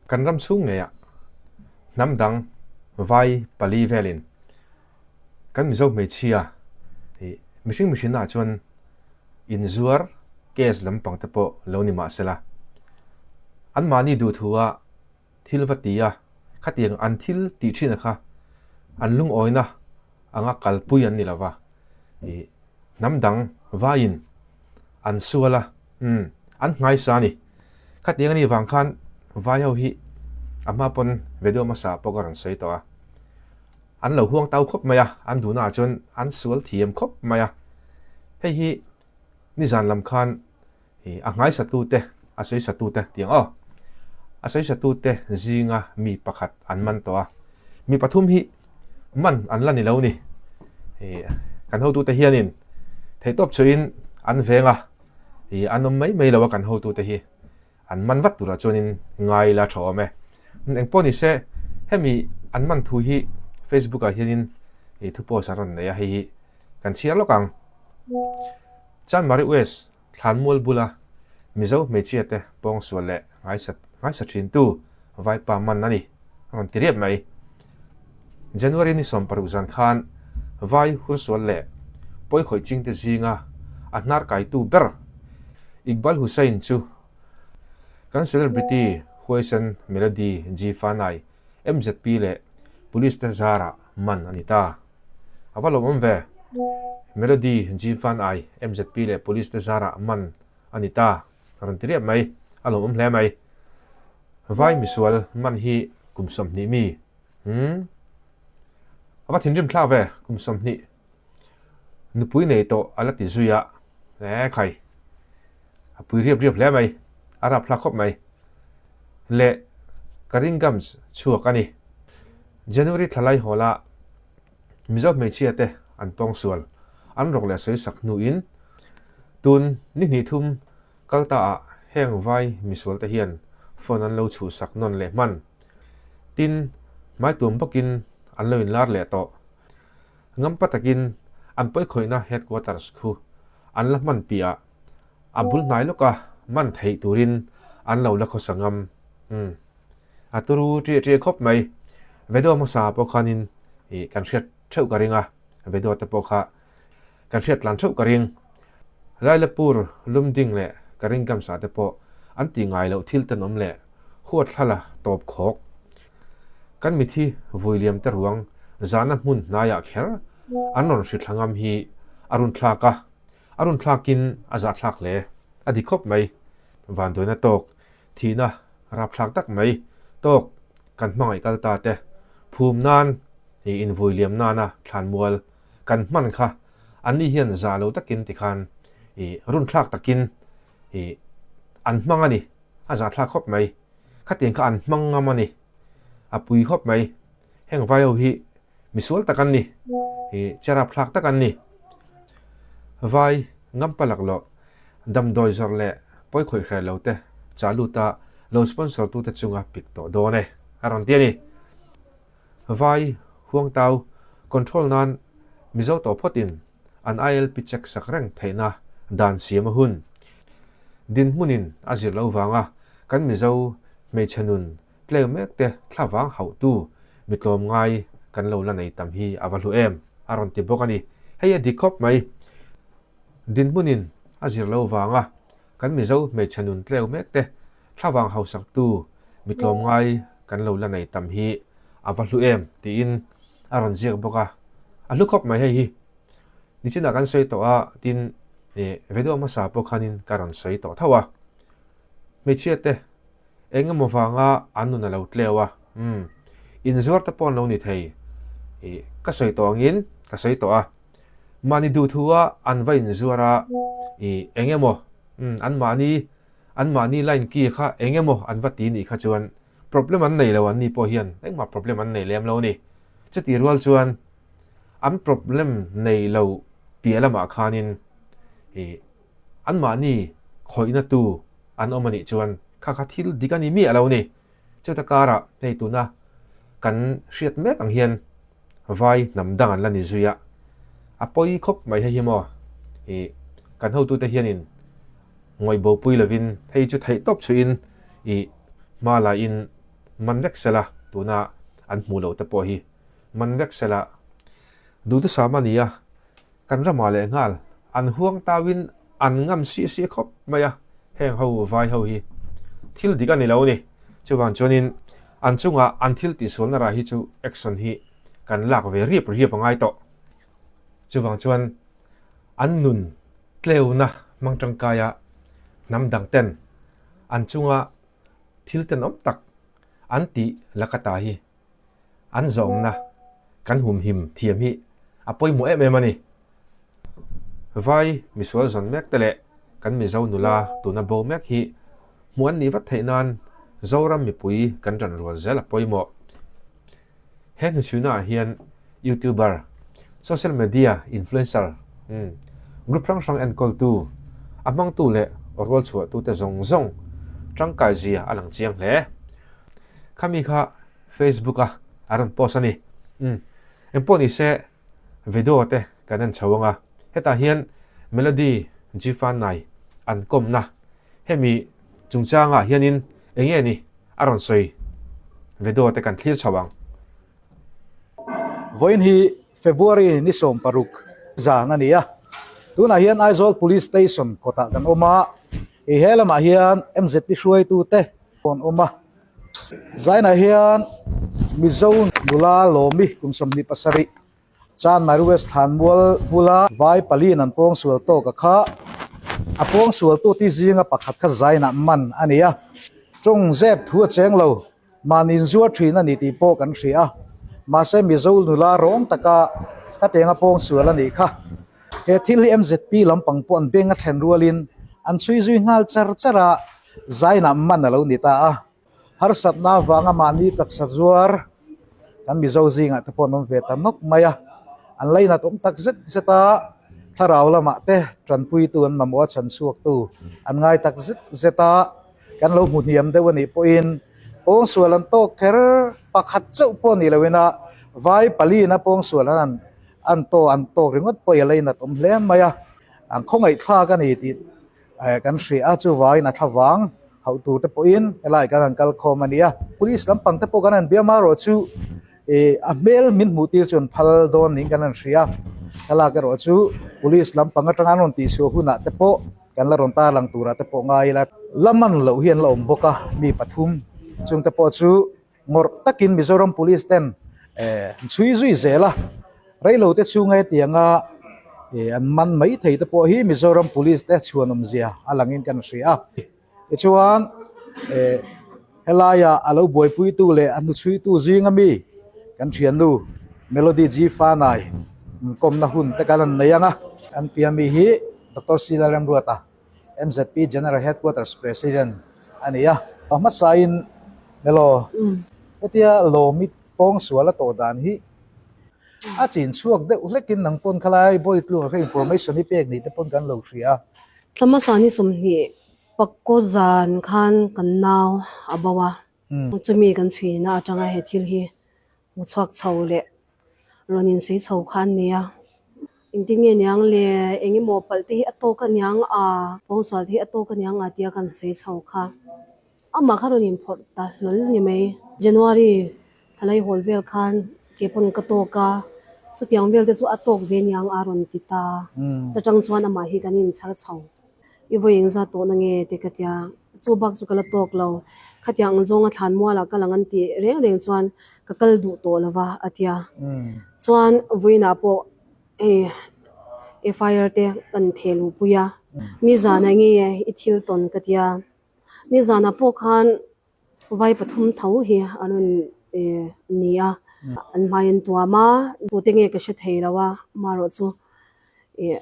Kan ram chhung ngeiah hnam dang vai pali velin kan Mizo hmeichhia ih mihring mihrinah chuan inzuar case lampang te pawh lo ni mah sela, anmahni duhthua thil va ti a, khatiang an thil tih thin a kha an lungawina anga kalpui an ni lo va, ih hnam dang vaiin an sual a, umm an hmaisa a ni. Khatiang a nih vang khan vai ho hi a hma pawn video hmasa pawh ka rawn sawi tawh a, an lo huang tau khawp mai a, an duhna ah chuan an sual thiam khawp mai a, hei hi nizan lam khan Ih a nghaisatute, a sawisatute tih ang aw. A sawisatute zinga mi pakhat an man tawh a, mi pathum hi man an la ni lo ni. Ih kan hotute hianin theihtawp chuhin an veng a, ih an awm mai mai lo a kan hotute hi an man vat turah chuanin ngai la tha awm e. Engpawh ni se hemi an man thu hi Facebook ah hianin ih thu post an rawn nei a, hei hi kan chhiar lawk ang. Chanmari West Thlanmual bula Mizo hmeichhiate pawngsual leh ngaisa thintu Vaipa man a ni, a rawn ti riap mai. January ni 60 zan khan Vai hursual leh pawikhawih chingte zinga a hnar kaitu ber Iqbal Hussain chu kan celebrity huaisen Melody G Fanai MZP leh Police te zarah man a ni ta. A va lawmawm ve. Melody G Fan I MZP leh Police te zarah man a ni ta. A rawn ti riap mai. A lawmawm hle mai. Vai misual man hi kum 20 mi. Hmm. A va thinrim thlak ve kum 20. Nupui nei tawh a la ti zui a. E khai. A pui riap riap hle mai. A rap thlak khawp mai. Leh Karingams chhuak a ni. January thlalai hawla Mizo hmeichhia te an pawngsual an rawk leh sawi sak hnuin tun ni hnih thum kal ta ah heng vai misual te hian phone an lo chhuh sak nawn leh hman. Tin, hmaituam bawkin an lo inlar leh tawh. Ngampa takin an pawikhawihna headquarters khu an la hman piah a bul hnai lawka man theih turin an lo la khawsa ngam. Umm. A turu ṭiah ṭiah khawp mai. Video hmasa pawh khanin ih kan hriat ṭheuh ka ring a, video te pawh kha kan hriat tlan ṭheuh ka ring. Lailapur Lumding leh Karingamsa te pawh an ti ngai loh thil tenawm leh huatthlala tawp khawk. Kan mithi vui liam te ruang zahna hmun hnaiah kher an rawn hri thla ngam hi a run thlak a, a run thlakin a zahthlak hle. A di khawp mai. Vanduaina tawk Thihna rapthlak tak mai tawk kan hmangaih kal ta te, phum nan ih invui liam nana thlanmual kan hman kha anni hian za lo takin tikhan ih runthlak takin ih an hmang a ni, a zahthlak khawp mai. Khatiang kha an hmang ngam a ni, a pui khawp mai. Heng vai ho hi misual tak an ni, ih che rapthlak tak an ni. Vai ngampa laklawh damdawi zawrh leh pawi khawih hreh lo te chah lut a lo sponsor tu te chunga pik tawh dawn e a rawn ti a ni. Vai huangtau control nan Mizo tawh phawtin an ILP check sak reng theihna dan siam a hun. Dinhmunin a zir lo vanga kan Mizo hmeichhe nun Tleu mek te thlavang hauhtu mi tlawmngai kan lo la nei tam hi a va hlu em? a rawn ti bawk a ni. Hei a dik khawp mai. Dinhmunin a zir lo vanga kan Mizo hmeichhe nun tleu mek te thlavang hausaktu mi tlawmngai kan lo la nei tam hi a va hlu em? tiin a rawn ziak bawk a. A hlu khawp mai hei hi. Nichinah kan sawi tawh a, tin video hmasa pawh khanin ka rawn sawi tawh tho a. Hmeichhia te Eng emaw vanga an nun a lo tleu a, umm, inzuar te pawh an lo ni thei. Ih, ka sawi tawh angin ka sawi tawh a. Mahni duhthua an va inzuar a, ih, eng emaw, umm, an mahni, an mahni line ki kha eng emaw an va ti nih kha chuan problem an nei lo an ni pawh hian engmah problem an nei lem lo a ni. Chutih rual chuan an problem nei lo piah lamah khanin, ih, Anmahni khawihna tu an awm a nih chuan kha kha thil dik a ni miah lo ni. Chuta karah hei tuna kan hriat mek ang hian vai hnam dang an la ni zui a, a pawi khawp mai hei hi maw ih kan hotute hianin ngawih bopui lovin hei chu theih tawp chhuihin ih hma laiin. man vek sela, tuna an hmuh loh te pawh hi man vek sela duhthusam a ni a, kan ramah leh nghal an huang tauin an ngam sih sih khawp mai a, heng ho vai ho hi thil dik a ni lo a ni. Chuvang chuanin an chungah an thil tihsualna rah hi chu action hi kan lak ve riap riap a ngai tawh. Chuvang chuan an nun tleuna hmang tangkaia hnam dang ten an chunga thil tenawm tak an tih laka ta hi an zawmna kan humhim thiam hi a pawimawh em em a ni. Vai misual zawn mek te leh kan Mizo nula tuna bo mek hi hmuh an nih vat theih nan Zoram mipui kan ran rual zel a pawimawh. He hnuchhuina ah hian YouTuber, social media influencer, group hrang hrang enkawltu, a hmangtu leh rual chhuahtute zawng zawng tangkai zia a lang chiang hle. Khami kha Facebook a a rawn post a ni. Engpawh ni se video te kan en chho ang a, hetah hian Melody G-Fanai an kawmna hemi chungchangah hianin eng nge ni a rawn sawi video te kan thlir chho ang. Vawiin hi February ni 16 zan a ni a, tunah hian Aizawl Police Station kawtah kan awm a, i he lamah hian MZP hruaitute pawh an awm a. Zainah hian Mizo nula Lawmi kum 27 Chanmari West Thlanmual bula vai paliin an pawngsual tawk a kha. A pawngsualtu ti zinga pakhat kha zainah man a ni a, tawng zep thu a cheng lo, mahni inzuar thin a ni tih pawh kan hria a, mahse Mizo nula rawng taka khatianga pawngsual a nih kha. He thil hi MZP lampang pawh an beng a thlen rualin an chhui zui nghal char char a, zainah man a lo ni ta a. Harsatna avanga mahni taksa zuar kan Mizo zingah te pawh an awm ve ta nawk mai a, an lainat awm tak zet zet a, thlarau lamah te tanpuitu an mamawh a chhanchhuaktu an ngai tak zet zet a, kan lo hmu hniam deuh a nih pawhin pawngsual an tawk kher pakhat chauh pawh a nih lohin a vai palina pawngsual an an tawh an tawk ringawt pawh i a lainat awm hle mai a, an khawngaihthlak a ni tih kan hria a, chuvangin a thlavang hauh tur te pawhin helai kan han kal khawm a ni a, police lampang te pawh kan han biam a erawh chu ih a hmel min hmuh tir chu an phal dawn niin kan han hria a, thlalak erawh chu police lampang atanga an rawn tihsuah hunah te pawh kan la rawn tarlang turah te pawh ngai ila. La man loh hi an la awm bawk a, mi pathum chung te pawh chu Ngawrh takin Mizoram Police ten an chhui zui zel a, reilo te chhunga hetianga an man mai thei te pawh hi Mizoram Police te chhuanawmzia a langin kan hria a. Tichuan helaia a lo buaipuitu leh a hnuchhuitu zinga mi kan thiannu Melody G Fanai inkawmna hun te kan han nei ang a, kan pia mi hi Doctor Sila Remruata. MZP General Headquarters President a ni a. A hmasain Melo, hetia Lawmi pawngsual a tawh dan hi a chin chhuak deuh hlekin nang pawn khalai bawi tlunga kha information hi pek nih te pawn kan lo hria a. Thla hmasa ni 20 pakkaw zan khan kan nau a bo a, chumi kan chhuina atanga he thil hi hmu chhuak chho leh rawn insawi chho kha an ni a. Engtin nge niang le, eng emaw palh te hi a tawk a niang a, pawngsual te hi a tawk a niang a tia kan sawi chho kha. Amah kha rawn inphawrh ta hlawl ni mai. January thlalai hawl vel khan ke pawn ka tawk a, chutiang vel te chu a tawk ve niang a rawn ti ta. Ta tang chuan amah hi kan inchhar chho. I vawi engzat tawhna nge te ka tia, chu bak chu ka la tawk lo. Khatiang ang zawnga thlan mualah ka lang an tih reng reng chuan ka kal duh tawh lo va a tia. Chuan vawiinah pawh hei FIR te kan theh luh pui a, nizanah nge i thil tawn ka tia. Nizanah pawh khan Vai pathum tho hi an rawn ni a, an hmai an tuam a, tute nge ka hre thei lo a, amaherawh chu ih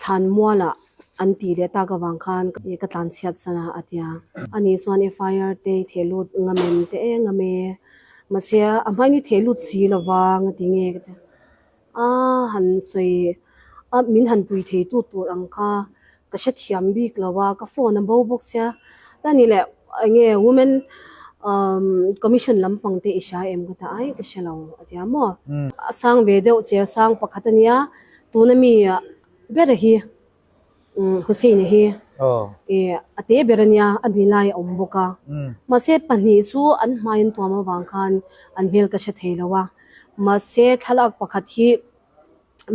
thlan mualah an tih leh tak avang khan ka tlan chhiat san a a ti a. Ani chuan FIR te i theh lut ngam em te e ngam e, mahse a hmain i theh lut si lo vang a ti nge ka ti a. A han sawi a min han pui thei tu tur ang kha ka hre thiam bik lo a, ka phone a bo bawk sia ta ni leh eng nge women umm commission lampang te i hria em ka ta ai ka hre lo a ti a maw. A sang ve deuh chair sang pakhat a nia tuna mi ber hi Hussein-a hi. I a te ber ania a mi lai a awm bawk a. Mahse pahnih chu an hmai an tuam avang khan an hmel ka hre thei lo a. Mahse thlalak pakhat hi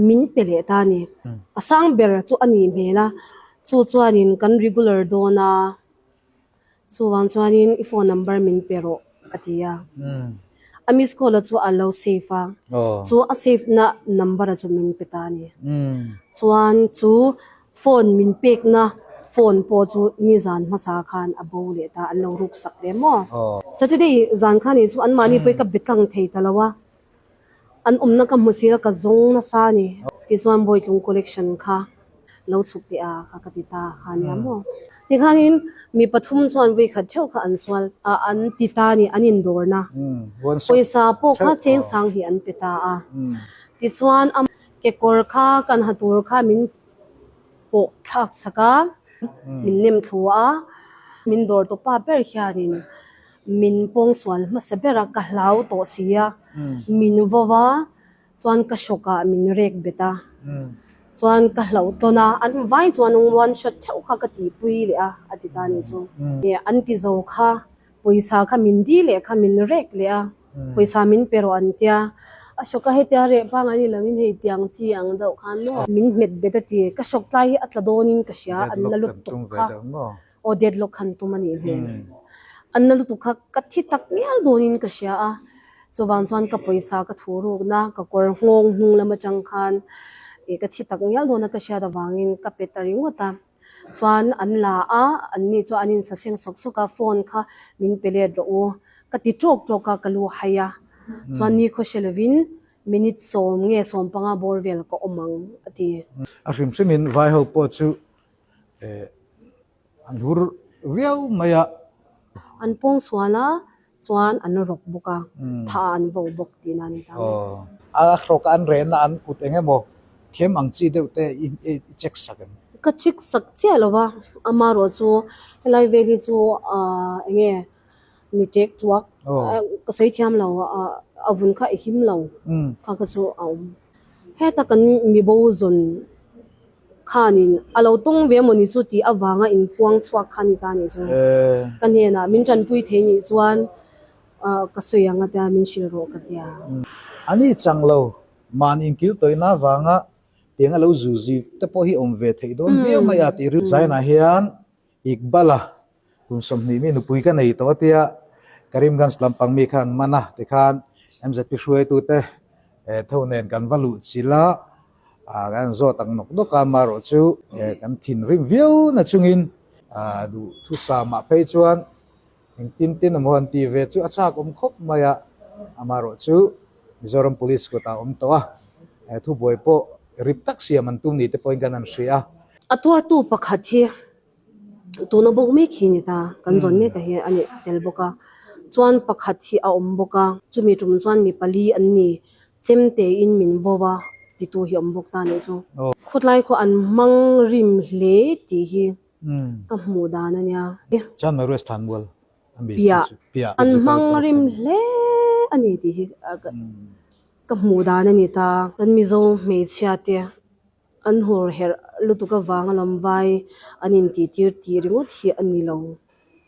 min pe leh ta a ni. A sang ber chu a nih hmel a, chu chuanin kan regular dawn a. Chuvang chuanin i phone number min pe rawh a ti a. A miss call a chu a lo save a, chu a save na number a chu min pe ta a ni. Chuan chu phone min pek na phone pawh chu nizan hmasa khan a bo leh ta, an lo ruk sak leh maw. Saturday zan khan ih chu anmahni pawh hi ka be tlang thei ta lo a. An awmna ka hmu sir a ka zawng nasa a ni. Tichuan Bawitlung collection kha lo chhuk teh a kha ka ti ta kha nia maw. Tikhanin mi pathum chuan vui khat theuh kha an sual a an ti ta a ni an indawrna. Pawisa pawh kha cheng sang hi an pe ta a. Tichuan a kekawr kha kan ha tur kha min pawh thlak sak a, min nem thlu a, min dawr tawpa ber hianin Min pawngsual hmasa ber a, ka hlau tawh si a, min vo va, chuan ka hrawk ah min rek bet a, chuan ka hlauh tawn a, an vai chuan one shot theuh kha ka tihpui leh a, a ti ta ni chu. An ti zo kha, pawisa kha min di leh kha min rek leh a, pawisa min pe rawh an tia, a hrawk a hetia reh pangai ni lovin hei tiang chi ang deuh khan maw min hmet bet a ti, ka hrawk tlai hi a tla dawnin ka hria, an la lutuk kha. Aw deadlock khan tum a nih hmel. An na lutuk kha ka thi tak ngial dawnin ka hria a, chuvang chuan ka pawisa ka thu rukna ka kawr nghawng hnung lam atang khan ih ka thi tak ngial dawna ka hriat avangin ka pe ta ringawt a. Chuan an la a, an ni chu an insaseng sawk sawk a, phone kha min pe let rawh u ka ti tawk tawk a, ka lu hai a. Chuan ni khawhre lovin minute sawm nge 15 bawr vel ka awm ang a ti. A hrim hrimin vai ho pawh chu Eh, an hur viau mai a. An pawng sual a, chuan an rawk bawk a, tha an vo bawk tihna a ni ta mai. A hrawk a an rehna an kut eng emaw khem ang chi deuh te i check sak em? Ka check sak chiah lo va, amaherawh chu helai vel hi chu eng nge ni ṭek ṭuak ka sawi thiam lo a vun kha i him lo kha kha chu a awm. Heta kan mibo zawn khanin a lo tawng ve mawni chu tih avanga inpuang chhuak kha ni ta nih chu. Ka hnenah min tanpui thei nih chuan ka sawi ang a tia min hrilh rawh ka tia. A ni chang lo, mahni inkil tawihna avanga tiang a lo zu zui te pawh hi awm ve theih dawn viau mai a tih rilru Zainah hian Iqbal-a kum 20 mi nupui ka nei tawh a tia Karimganj lampang mi khan man a tikhan MZP hruaitute tho nen kan va luh chilh a. Ah kan zawt ang nawk nawk a, amaherawh chu kan thinrim viau na chungin duh thusamah phei chuan engtin tin emaw han tih ve chu a chak awm khawp mai a, amaherawh chu Mizoram Police kutah a awm tawh a, thubuai pawh rip tak siam an tum ni te pawhin kan han hria a. A tuartu pakhat hi tuna bawk mek hi ni ta, kan zawn mek a hi a ni tel bawk a, chuan pakhat hi a awm bawk a, chumi tum chuan mi pali an ni Chemte in min vo a titu hi awm bawk ta nih chu. Khawtlai khaw an hmang rim hle tih hi ka hmuh dan a nia. Chuan mai Rues Thanmual a mi Piah. Piah. An hmang rim hle a ni tih hi ka hmuh dan a ni ta. Kan Mizo hmeichhia te an hur herh lutuk avanga lam vai an intihtir tih ringawt hi a ni lo.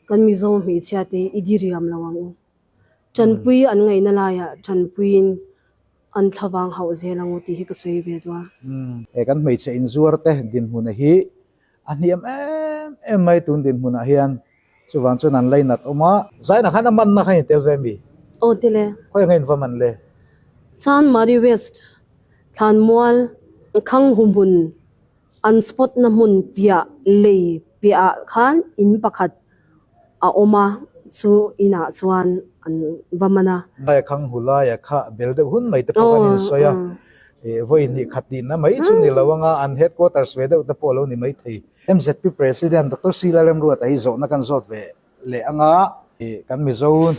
Kan Mizo hmeichhia te hi i diriam lo ang u. Tanpui an ngaihna laiah tanpuiin an thlavang hauh zel ang u tih hi ka sawi ve duh a. He kan hmeichhe inzuar te dinhmuna hi a hniam em em mai tun dinhmunah hian chuvang chuan an lainat awm a. Zaina khan a manna kha in tel ve mi? Aw tel e. Khawi anga in va man le? Chanmari West Thlanmual Khang Humhmun An spot na hmun piah lei piah ah khan in pakhat a awm a, chu inah chuan an va man a. Laia khang hu laia kha bel deuh hun mai te pawh kan insawi a, ih vawi hnih khat tihna mai chu ni lo anga an headquarters ve deuh te pawh a lo ni mai thei. MZP President Doctor Sila Remruata hi zawhna kan zawt ve leh anga, ih kan Mizo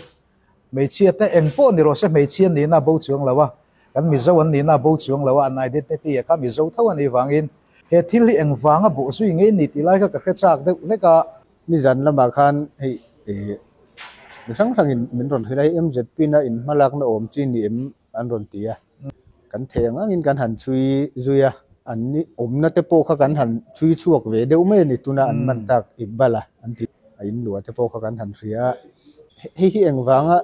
Hmeichhia te eng pawh ni rawh se hmeichhia nihna a bo chuang lo a, kan Mizo an nihna a bo chuang lo a, an identity a kha Mizo tho a nih vangin he thil hi eng vanga bawh zui ngei ni tih lai kha ka hre chak deuh hlek a. Nizan lamah khan hei ih mi hrang hrangin min rawn hrilh a, hei MZP na in hmalakna awm chi ni em an rawn ti a, kan thei ang angin kan han chhui zui a. An ni awmna te pawh kha kan han chhui chhuak ve deuh mai a ni tuna an man tak Iqbal a an tih a in luah te pawh kha kan han hria a. Hei hi engvanga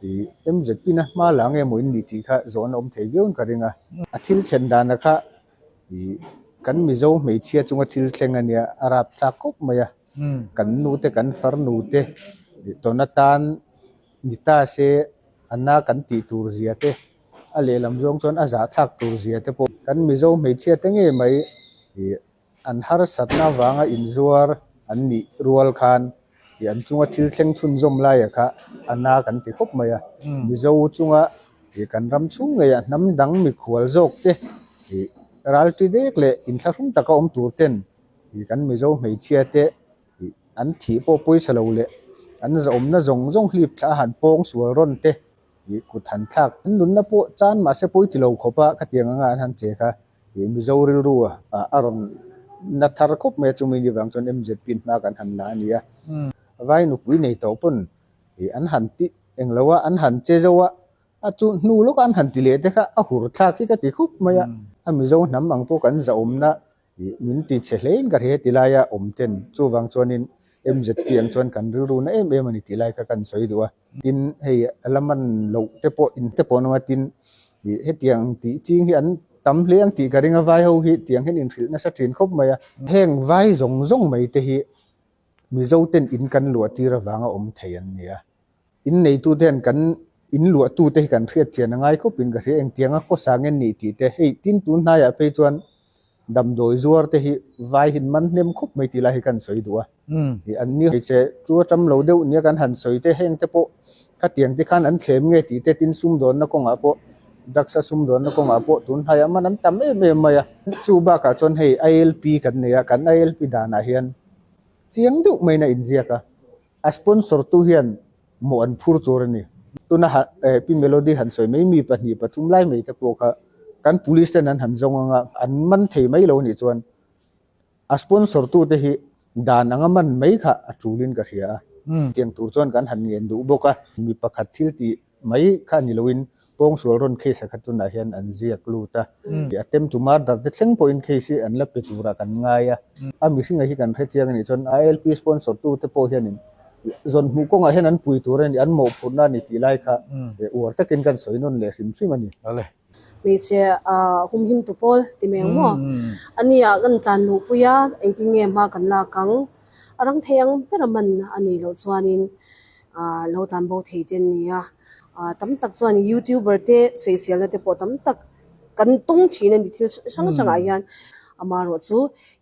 ih MZP na hma la nge maw in nih tih kha zawhna awm thei viauin ka ring a. A thil thlen dana kha ih kan Mizo hmeichhia chunga thil thleng a nia a rapthlak khawp mai a. Kan nu te kan farnu te ih tawn atan ni ta se a na kan tih tur zia te a lehlam zawng chuan a zahthlak tur zia te pawh kan Mizo hmeichhia te ngei mai ih an harsatna avanga inzuar an nih rual khan ih an chunga thil thleng chhunzawm laia kha a na kan ti khawp mai a. Mizo chunga ih kan ram chhung ngeiah hnam dang mikhual zawk te ih ralṭi dek leh inthlahrung taka awm tur ten ih kan Mizo hmeichhia te ih an thih pawh pawisa lo leh an zahawmna zawng zawng hlip thla a han pawng sual rawn te ih kut han thlak an nunna pawh chan mahse pawi ti lo khawp a khatiang anga an han che kha ih Mizo rilru ah a rawn na thar khawp mai a chumi ni vang chuan MZP in hma kan han la a ni a vai nupui nei tawh pawn ih an han ti englo a an han che zo a a chu hnu lawk a an han ti leh te kha a hur thlak hi ka ti khup mai a a Mizo hnam ang pawh kan zahawmna Ih min ti chhe hlein ka hre ti laia awm ten chuvang chuanin MZP ang chuan kan rilru na em em a ni tih lai kha kan sawi duh a. Tin hei a la man loh te pawh in te pawh an awm a tin ih hetiang tih ching hi an tam hle ang tih ka ring a vai ho hi tiang hian inhrilh nasa thin khawp mai a. Heng vai zawng zawng mai te hi Mizo ten in kan luah tir avanga awm thei an ni a. In neitute hian kan in luahtute hi kan hriat chian a ngai khawpin ka hria engtianga khawsa nge nih tih te hei tin tun hnaiah phei chuan damdawi zuar te hi vai hin man hnem khawp mai tih lai hi kan sawi duh a ih an ni hmeichhe chu a tam lo deuh nia kan han sawi te heng te pawh khatiang te khan an thlem nge tih te tin sumdawnna kawngah pawh drugs a sumdawnna kawngah pawh tun hnaiah man an tam em em mai a chu bakah chuan hei ILP kan nei a kan ILP danah hian chiang deuh maiin a inziak a. A sponsor tu hian mawh an phur tur a ni. Tuna Pi Melody han sawi mai mi pahnih pathum lai mai te pawh kha kan police ten an han zawng anga an man thei mai lo nih chuan a sponsor tu te hi dan anga man mai kha a tulin ka hria a. Tiang tur chuan kan han ngen duh bawk a. Mi pakhat thil tih mai kha ni loin pawngsual rawn case a kha tunah hian an ziak lut a, attempt to murder te thleng pawhin case hi an la pe turah kan ngai a, a mihringa hi kan hre chiang a nih chuan ILP sponsor tu te pawh hianin zawn hmuh kawngah hian an pui tur a ni, an mawhphurhna a ni tih lai kha uar takin kan sawi nawn leh hrim hrim a ni. Hmeichhe humhim tu pawl ti mai ang maw? A nia kan tlan luhpui a, engtin nge hma kan lak ang? A rang thei ang ber a man a nih loh chuanin lo tlan bo thei te an ni a. Tam tak chuan youtuber te sawiselna te pawh tam tak kan tawng thin a ni thil hrang hrangah hian. Amaherawh chu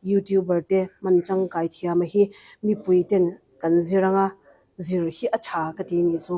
youtuber te hman tangkai thiam a hi mipui ten kan zir anga zir hi a tha ka ti nih chu.